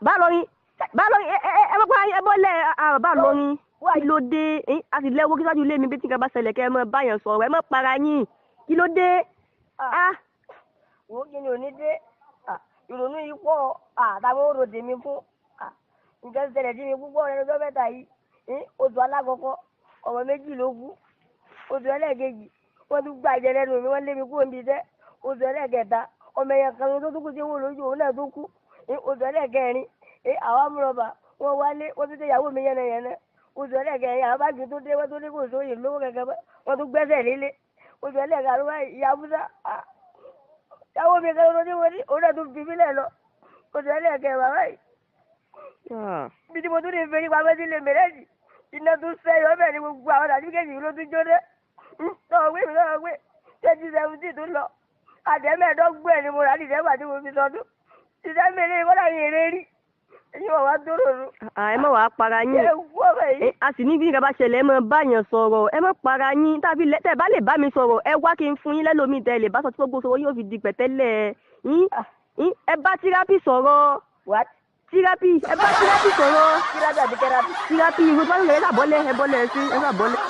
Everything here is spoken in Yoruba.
Bá lọrin, bá lọrin, ẹ ẹ ẹ bọ́ ẹ bọ́lẹ̀, bá lọrin, kí ló dé? A sì lẹ́wọ́ kí sáájú ilé mi bí tí nǹkan bá ṣẹlẹ̀ kẹ́ ẹ mọ báyàn sọ̀rọ̀, ẹ mọ para yín, kí ló dé? Wo kí ni ò ní dé? Ìrònú yìí pọ̀, àtàwọn òrò tèmi fún nǹkan ṣẹlẹ̀ sí mi púpọ̀ lẹ́nu ọjọ́ mẹ́ta yìí. Oṣù alákọ̀ọ́kọ́ ọmọ méjì ló kú, oṣù ẹlẹ́ẹ̀kejì wọ́n tún gbàjẹ́ lẹ́nu mi, wọ́n lé mi kúrò níbi iṣẹ́, oṣù ẹlẹ́ẹ̀kẹta ọmọ ẹ̀yẹ kan tó tún kú sí owó lójú òun náà tó kú, oṣù ẹlẹ́ẹ̀kẹrin àwọn amúrọ̀bà wọ́n wálé wọ́n tún tẹ ìyàwó mi yánnayànna, oṣù ẹlẹ́ẹ̀kẹrin àwọn báńkì tó dé wọ́n tó ní kò sóyè lówó kankan wọ́n tún gbẹ́sẹ̀ lélé, oṣù ẹlẹ́ẹ̀karùn-ún ìyá Musa ìyàwó mi kan tó ní wọ́n ní òun náà tún fi mí lẹ̀ lọ, oṣù ẹlẹ́ẹ̀kẹwàá báyìí bí tí mo tún lè fẹ́ nípa mẹ́tí lè mẹ́rẹ́ẹ̀dì iná tún sẹ́yọ bẹ́ẹ̀ ni gbogbo àwọn sàtífíkẹ́tì ló tún jóná lọ́wọ́ gbé mi lọ́wọ́ gbé 2017 tó lọ àtẹ̀mẹ́ẹ̀dọ́gbọ̀n ni mo rà ní ìdẹ́gbà tí mo fi sọdún ìdẹ́gbà ilé ìkọ́lá yìí eré rí èyí wọ́n wá dúró nù. Ẹ má wàá para yín, a sì ní bí nǹkan bá ṣẹlẹ̀ ẹ má báyàn sọ̀rọ̀, ẹ má para yín, tàbí tẹ́ bá lè bá mi sọ̀rọ̀ ẹ wá kí n fún yín lẹ́lòmíì tẹ́ lè bá sọ tí gbogbo sọ̀rọ̀ yóò fi di pẹ̀tẹ́lẹ̀ yín, ẹ bá tírápì sọ̀rọ̀. What? Tírápì, ẹ bá tírápì sọ̀rọ̀. Tírápì àti kẹ́rápì. Tírápì, ìwé tó bá ń lọ ẹ sàbọ̀lẹ̀, ẹ bọ́lẹ̀ sí, ẹ sàbọ̀lẹ̀.